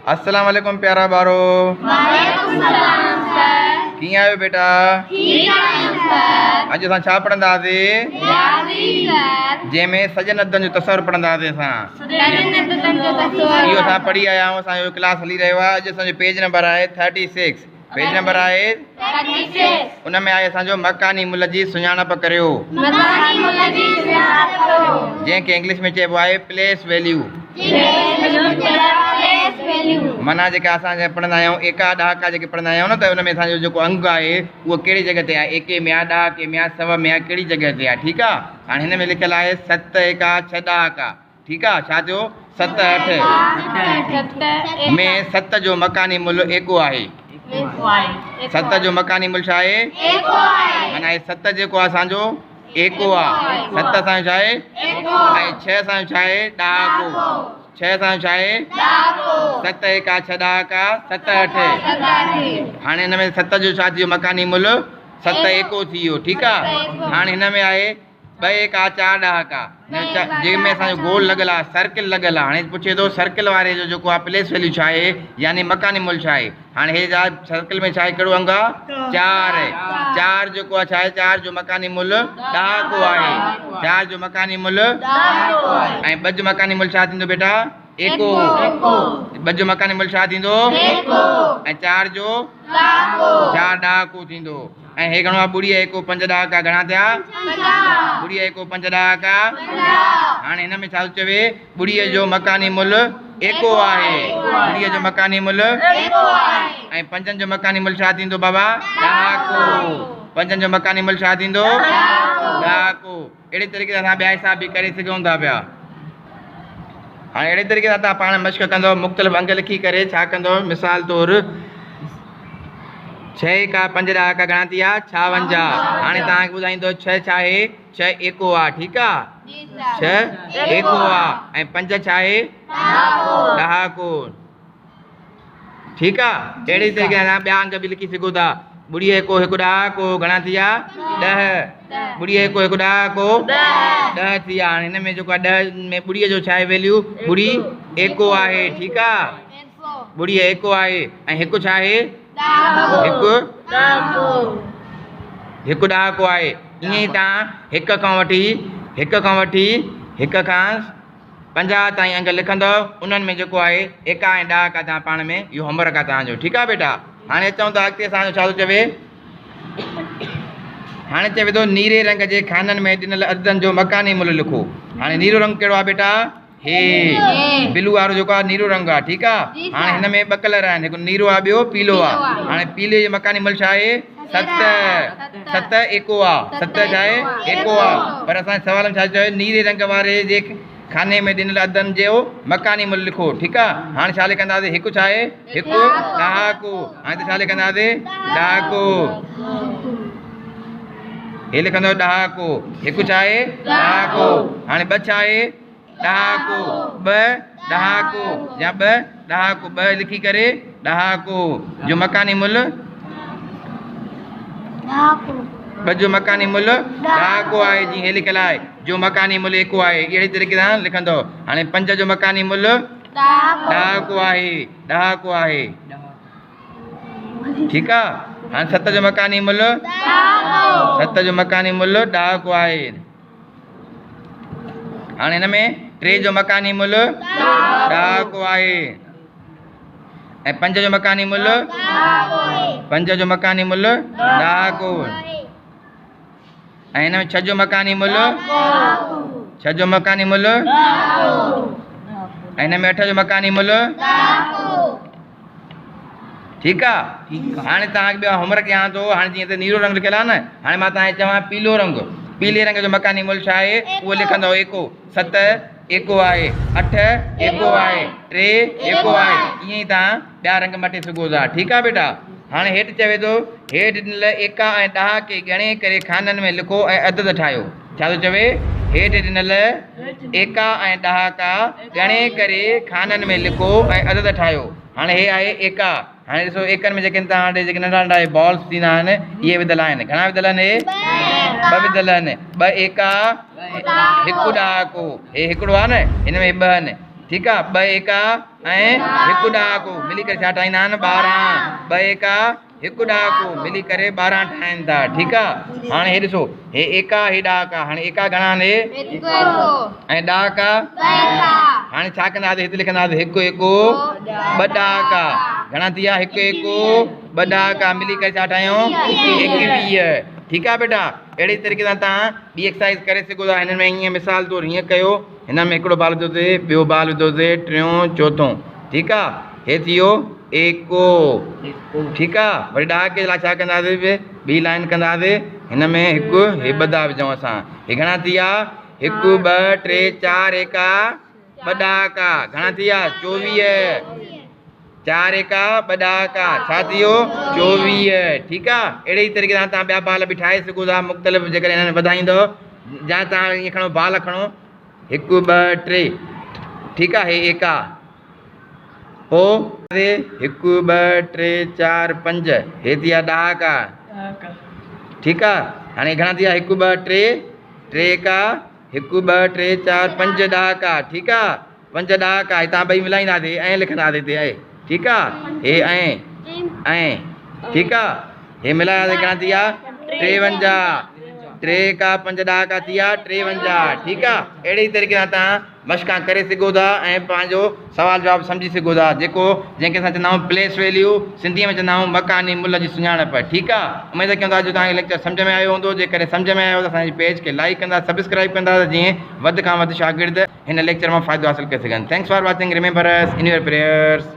السلام عليڪم پيارا ٻارو. وعليڪم السلام سر. ڪيئن آهيو بيٽا؟ ٺيڪ آهيون سر. اڄ اسان ڇا پڙهنداسين؟ رياضي سر. جنهن ۾ سڄن عددن جو تصور پڙهنداسين اسان. سڄن عددن جو تصور. اهو اسان پڙهي آيا آهيون، اسان جو ڪلاس هلي رهيو آهي. اڄ اسان جو پيج نمبر آهي 36. پيج نمبر آهي 36. ان ۾ آهي اسان جو مڪاني ملهه جي سڃاڻپ ڪريو. مڪاني ملهه جي سڃاڻپ ڪريو. جنهن کي انگلش ۾ چئبو آهي پليس ويليو. معنيٰ جيڪا اسان پڙهندا آهيون ايڪا ڏهاڪا جيڪي پڙهندا آهيون نه ته ان ۾ اسان جو جيڪو انگ آهي اهو ڪهڙي جڳهه تي آهي ايڪي ۾ آهي ڏهاڪي ۾ آهي سو ۾ آهي ڪهڙي جڳهه تي آهي ٺيڪ آهي هاڻي هن ۾ لکيل آهي ست ايڪا ڇهه ڏهاڪا ٺيڪ آهي ڇا ٿيو ست اٺ ۾ ست جو مڪاني ملهه ايڪو آهي ست جو مڪاني ملهه ڇا آهي معنيٰ ست جيڪو آهي اسان جو ايڪو آ. ست اسان جو ڇا آهي؟ ۽ ڇهه اسان جو ڇا آهي؟ ڏهاڪو. ڇهه اسان جو ڇا آهي؟ ست ايڪا ڇهه ڏهاڪا ست اٺ. هاڻي هن ۾ ست جو ڇا ٿي ويو مڪاني ملهه؟ ست ايڪو ٿي ويو ٺيڪ آ. هاڻي هن ۾ آهي ٻه ايڪا چار ڏهاڪا جنهن ۾ اسان جو گول لڳل آ سرڪل لڳل آ. هاڻي پڇي ٿو سرڪل واري جو جيڪو آ پليس ويليو ڇا آهي يعني مڪاني ملهه ڇا آهي؟ هاڻي هي جا سرڪل ۾ ڇا آهي ڪهڙو انگ آ؟ چار. چار جيڪو آ ڇا آهي؟ چار جو مڪاني ملهه ڏهاڪو آهي. چار جو مڪاني ملهه ۽ ٻه جو مڪاني ملهه ڇا ٿيندو بيٽا؟ ايڪو. ٻه جو مڪاني ملهه ڇا ٿيندو؟ ۽ چار جو؟ چار ڏهاڪو ٿيندو. ۽ هي گهڻو آ؟ ٻڙي ايڪو پنج ڏهاڪا گهڻا ٿيا؟ ٻڙي ايڪو پنج ڏهاڪا. هاڻي هن ۾ ڇا ٿو چوي؟ ٻڙيء جو مڪاني ملهه ايڪو آهي. ٻڙيء جو مڪاني ملهه ۽ پنجن جو مڪاني ملهه ڇا ٿيندو بابا؟ ڏهاڪو. پنجن جو مڪاني ملهه ڇا ٿيندو؟ ڏهاڪو. اهڙي طريقي سان اسان ٻيا حساب به ڪري سگهون ٿا پيا. هاڻي اهڙي طريقي سان توهان پاڻ مشق ڪندؤ، مختلف انگ لکي ڪري ڇا ڪندؤ؟ مثال طور ڇهه ايڪا پنج ڏهاڪا گهڻا ٿي ويا؟ ڇاونجاهه. هاڻي توهان کي ٻڌائيندو ڇهه ڇا آهي؟ ڇهه ايڪو آ ٺيڪ آ. ڇهه ايڪو آ ۽ پنج ڇا آهي؟ ڏهاڪو. ٺيڪ آ. اهڙي طريقي سان ٻيا انگ به لکي سگهو ٿا. ٻڙي ايڪو هڪ ڏهاڪو گهڻا ٿي ويا؟ ڏهه. ٻڙي ايڪو هڪ ڏهاڪو ڏهه ٿي ويا. هاڻي هن ۾ جيڪو آ ڏهه ۾ ٻڙي جو ڇا آهي ويليو؟ ٻڙي ايڪو آهي ٺيڪ آ. ٻڙي ايڪو آهي ۽ هڪ ڇا آهي؟ هڪ هڪ ڏهاڪو آهي. ائين ئي توهان هڪ کان وٺي هڪ کان وٺي هڪ کان 50 تائين انگ لکندؤ انهن ۾ جيڪو آهي ايڪا ۽ ڏهاڪا توهان پاڻ ۾ اهو هوم ورڪ آهي توهان جو ٺيڪ آهي بيٽا. هاڻي اچون ٿا اڳتي اسان جو ڇا ٿو چوي. هاڻي چوي ٿو نيري رنگ جي خانن ۾ ڏنل عددن جو مڪاني ملهه لکو. هاڻي نيرو رنگ ڪهڙو آهي بيٽا؟ هي بلو وارو جيڪو آهي نيرو رنگ آهي ٺيڪ آهي. هاڻي هن ۾ ٻه ڪلر آهن هڪ نيرو آهي ٻيو پيلو آهي. هاڻي پيلي جو مڪاني ملهه ڇا آهي؟ ست. ست ايڪو آهي. ست ڇا آهي؟ ايڪو آهي. پر اسان جي سوال ۾ ڇا چيو آهي؟ نيري رنگ واري جي خاني ۾ ڏنل عددن جو مڪاني ملهه لکو ٺيڪ آهي. هاڻي ڇا لکنداسين؟ هڪ ڇا آهي؟ هڪ ڏهاڪو. هاڻي ته ڇا لکنداسين؟ ڏهاڪو. هي لکندو ڏهاڪو. هڪ ڇا آهي؟ ڏهاڪو. هاڻي ٻه ڇا آهي؟ ڏهاڪو. ٻه ڏهاڪو يا ٻه ڏهاڪو ٻه لکي ڪري ڏهاڪو جو مڪاني ملهه ٻه جو مڪاني ملهه ڏهاڪو آهي جيئن هي لکيل آهي جو مڪاني ملهه ايڪو آهي اهڙي طريقي سان لکندو. هاڻي پنج جو مڪاني ملهه ڏهاڪو آهي ڏهاڪو آهي ٺيڪ آ. هاڻي ست جو مڪاني ملهه ست جو مڪاني ملهه ڏهاڪو آهي. هاڻي هن ۾ ٽي جو مڪاني ملهه ڏهاڪو آهي ۽ پنج جو مڪاني ملهه پنج جو مڪاني ملهه ڏهاڪو ۽ هن ۾ ڇهه جو مڪاني ملهه ڇهه جو مڪاني ملهه ۽ هن ۾ اٺ جو مڪاني ملهه ٺيڪ آ. هاڻي توهان کي ٻيو هوم ورڪ ڏيان ٿو. هاڻي جيئن هتي نيرو رنگ لکيل آ نه، هاڻي مان توهان کي چوان پيلو رنگ، پيلي رنگ جو مڪاني ملهه ڇا آهي؟ اهو لکندؤ ايڪو، ست ايڪو آهي، اٺ ايڪو آهي، ٽي ايڪو آهي. ائين ئي توهان ٻيا رنگ مٽي سگهو ٿا. ٺيڪ آ بيٽا. هاڻي هيٺ چوي ٿو، هيٺ ڏنل ايڪا ۽ ڏهاڪي ڳڻي ڪري خانن ۾ لکو ۽ عدد ٺاهيو. ڇا ٿو چوي؟ هيٺ ڏنل ايڪا ۽ ڏهاڪا ڳڻي ڪري خانن ۾ لکو ۽ عدد ٺاهيو. هاڻي هي آهي ايڪا. هاڻي ڏسو ايڪن ۾ جيڪي توهان وٽ جيڪي ننڍا ننڍا هي بالز ٿيندا آهن اهي وڌل آهن. گهڻا وڌل آهن هي؟ ٻه وڌل آهن. ٻه ايڪا هڪ ڏهاڪو. هي هڪڙو آهي نه هن ۾ ٻه آهن. ٺيڪ آ ٻه ايڪا ۽ هڪ ڏهاڪو ملي ڪري ڇا ٺاهيندا آهن 12 ٻه ايڪا هڪ ڏهاڪو ملي ڪري 12 ٺاهين ٿا ٺيڪ آ هاڻي هي ڏسو هي ايڪا هي ڏهاڪا هاڻي ايڪا گهڻا آهن هي ۽ ڏهاڪا هاڻي ڇا ڪنداسين هتي لکنداسين هڪ ايڪو ٻه ڏهاڪا گهڻا ٿي ويا هڪ ايڪو ٻه ڏهاڪا ملي ڪري ڇا ٺاهيون 21 ٺيڪ آ بيٽا اهڙي طريقي سان توهان ٻي ايڪسرسائز ڪري سگهو ٿا هنن ۾ ائين مثال طور هيئن ڪيو هن ۾ هڪڙو بال وڌوسي ٻيو بال وڌوسي ٽيون چوٿون ٺيڪ آ هي ٿي ويو ايڪو ٺيڪ آ وري ڏهاڪي لاء ڇا ڪنداسي ٻي لائن ڪنداسي هن ۾ هڪ هي ٻه ٿا وجهون اسان هي گهڻا ٿي ويا هڪ ٻه ٽي چار ايڪا ٻه ڏهاڪا گهڻا ٿي ويا 24 چار ايڪا ٻه ڏهاڪا ڇا ٿي ويو 24 ٺيڪ آ اهڙي ئي طريقي سان توهان ٻيا بال به ٺاهي سگهو ٿا مختلف جيڪڏهن هنن وڌائيندو يا توهان ائين کڻو بال کڻو هڪ ٻه ٽي ٺيڪ آ هي ايڪا پو هڪ ٻه ٽي چار پنج هي ٿي ويا ڏهاڪا ٺيڪ آ هاڻي گهڻا ٿي ويا هڪ ٻه ٽي ٽي ايڪا هڪ ٻه ٽي چار پنج ڏهاڪا ٺيڪ آ پنج ڏهاڪا هتان ٻئي ملائينداسي ائين لکنداسي هتي ائي ٺيڪ آ هي ائين ائين ٺيڪ آ هي ملاياسي گهڻا ٿي ويا 53 ٽي کا پنج ڏهاڪا ٿي ويا 53 ٺيڪ آ اهڙي ئي طريقي سان توهان مشقان ڪري سگهو ٿا ۽ پنهنجو سوال جواب سمجهي سگهو ٿا جيڪو جنهن کي اسان چوندا آهيون پليس ويليو سنڌي ۾ چوندا آهيون مڪاني ملهه جي سڃاڻپ ٺيڪ آ اميد ڪيون ٿا جو توهان کي ليڪچر سمجهه ۾ آيو هوندو جيڪڏهن سمجهه ۾ آيو ته اسان جي پيج کي لائيڪ ڪندا سبسڪرائب ڪندا ته جيئن وڌ کان وڌ شاگرد هن ليڪچر مان فائدو حاصل ڪري سگهن thanks for watching remember us in your prayers.